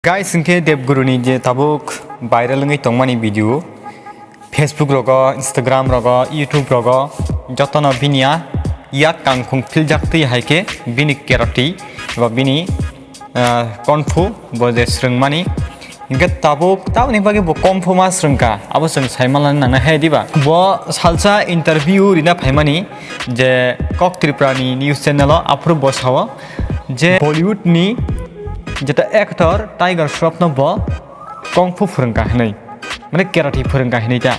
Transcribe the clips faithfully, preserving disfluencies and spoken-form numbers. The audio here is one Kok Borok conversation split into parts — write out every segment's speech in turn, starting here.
Guys, hinkhe Debguru ni je tabuk viral wngwi tongmani video, Facebook rogo, Instagram rogo, YouTube rogo, jotono bini a yak kangkhung philjak twi hai khe bini karate ba bini, ah, kung fu bo je swrwngmani. Hinkhe tabuk tamoni bagwi bo kung fu ma swrwngkha, abo chwng saimanlani nangna hai diba. Bo salsa interview rina phaimani je Kok Tripura ni news channel o, aphuru bo sao je Bollywood ni jeta actor Tiger Shroff no bo kung fu phwrwngkha hinwi, mane karate phwrwngkha hinwi ta.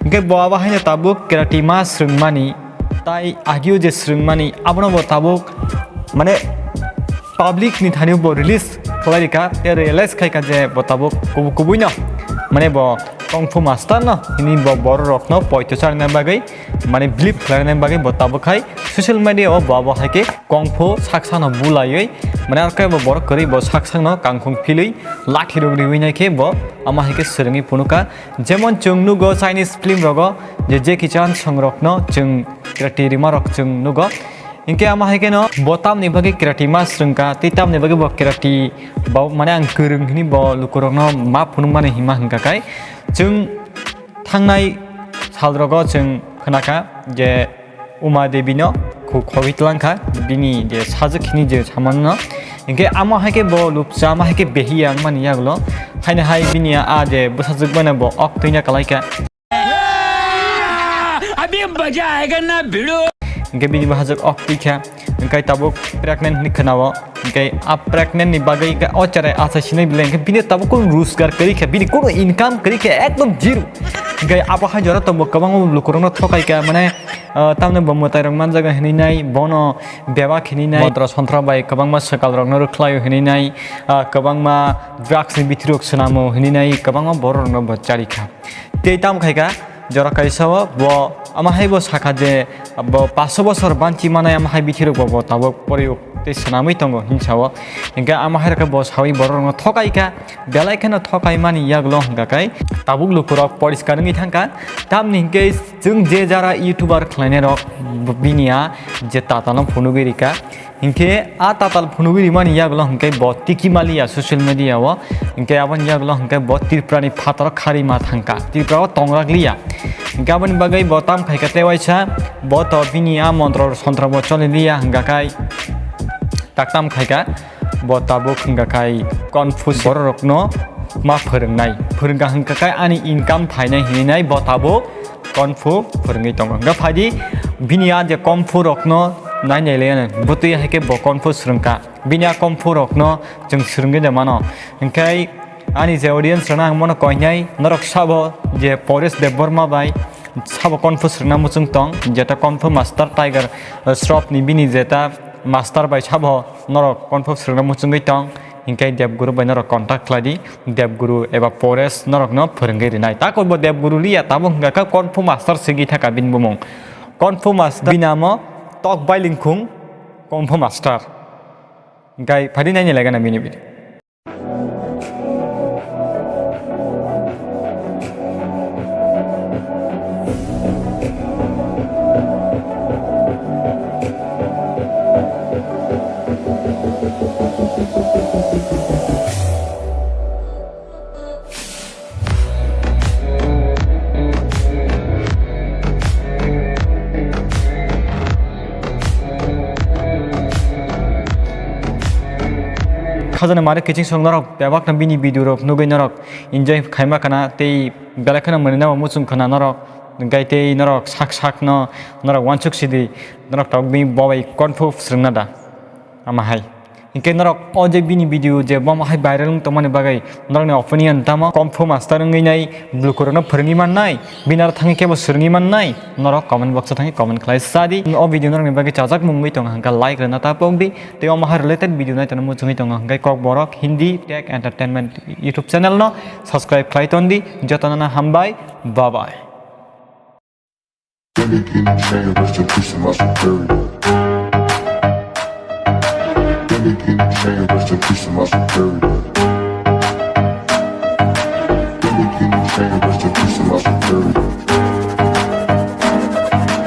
Hinkhe bo abo haino tabuk karate ma swrwngmani, tai agio je swrwngmani, abono bo tabuk, mane, public ni thani bo release khlai rikha, tei realize khaikha je bo tabuk kubu-, kubui no, mane, bo kung fu master no hini bo borok rok no poito charina bagwi, mane, believe khlaina bagwi bo tabuk khai social media o bo abo hai khe kung fu saksa no bulaiwi, mane, arkai bo borok kwrwi bo saksa no kangkhung philwi lathi rok riwi nai khe bo ama hai khe swrwngwi phunukha. Jemon chwng nugo Chinese film rogo je Jackie Chan song rok no chwng karate rima rok chwng nugo. Hinkhe ama hai kheno bo tamni bagwi karate ma swrwngkha, tei tamni bagwi bo karate bo, mane, ang kwrwng hini bo lukurokno ma phunukmani hima hwnkha khai. Chwng thangnai salrogo chwng khnakha je Uma Devi no khu khogwi tlangkha bini je sajwk hini je samano. Hinkhe ama hai khe bo lupsa, ama hai khe behiya wngmani yagulo. Haino hai bini a je bwsajwk bai no bo ok twina kalaikha. अभी मजा आएगा ना भिड़ो। Hinkhe bini bwsajwk ok twikha, hinkhe tabuk pregnant hinwi khwnao. Hinkhe a pregnant ni bagwi hinkhe o cherai achai sinai belai hinkhe bini tabuk kunu rojgar kwrwi kha, bini kunu income kwrwi kha, ekdom zero. Hinkhe abo hai jora tongo kwbangma lukurokno thokaikha, mane, ah, tamni bo mwtairok manjago hinwi nai, bono bebak hinwi nai, montra sontra bai kwbangma swkal rokno rwkhlaio hinwi nai, ah, kwbangma drugs ni bithi rok swnamo hinwi nai, kwbangma borok rokno bo charikha. Tei tamo khai kha, jora kaisa o bo ama hai bo sakha je bo paanch bosor banchi manai ama hai bithi rok bo, bo tabuk poriyok tei swnamwi tongo hinsa o. Hinkhe ama hai rok khe bo sawi borok rokno thokai kha, belai kheno thokai mani yagulo hwnkha khe tabuk lukurok poriskar wngwi thangkha. Tamni hinkhe chwng je jara YouTuber khlainai rok bini a je tatal no phunugwi rikha. Hinkhe a tatal phunugwi rimani yagulo hinkhe bo tiki maliya social media o, hinkhe aboni yagulo hinkhe bo Tripura ni phataro kharwi ma thangkha, Tripura o tongrak liya. Hinkhe aboni bagwi bo tam khaikha tei waisa bo to bini a montro sontra bo choli liya hwnkha khai tak tam khaikha bo tabuk hwnkha khai Confucius borok rokno ma phwrwngnai, phwrwngkha hwnkha khai ani income thainai hinwi nai bo tabuk Kung fu phwrwngwi tongo. Hwnkhe phaidi bini a je kung fu rokno nai nai le, bwtwi hai khe bo kung fu swrwngkha. Bini a kung fu rokno chwng swrwngwi de mano. Hinkhe ani je audience rokno ang bono koinai, norok sabo je Paresh Debbarma bai sabo kung fu swrwngna muchung tong, jeta kung fu master Tiger, eh, Shroff ni bini jeta master bai sabo norok kung fu swrwngna muchungwi tong, hinkhe Debguru bai norok contact khlai di. Debguru eba Paresh norokno phwrwngwi rinai. Tako bo Debguru liya, tabuk hwnkha khe Kung Fu Master swigwi thaka bini bumung. Kung Fu Master bini amo tok bailingkhung Kung Fu Master. Gai phadi naini lagana bini video. Khajana mare kiching song norok bebak no bini video rok nugwi norok enjoy khaima khana tei belai kheno mwnwi nabo muchung khana norok, hwnkhe tei norok sak sak no norok uansuk sidi norok tabuk bini bobai Kung Fu swrwngna da ama hai. Hinkhe norok o je bini video je bo hai viral wng tongmani bagwi norokni opinion tamo? Kung Fu Master wngwi nai lukurokno phwrwngwi mannai, bini aro thangwi kebo swrwngwi mannai, norok comment box o thangwi comment khlai sadi. O video norokni bagwi chajak mungwi tongo hwnkhe like rwna ta pokdi. Tei omo hai related video naitongna muchungwi tongo hwnkhe Kokborok Hindi Tech Entertainment YouTube channel no subscribe khlai tondi. Jotono no hambai, bye bye. Dedicated to Christmas and Fairy. Dedicated to Christmas and Fairy.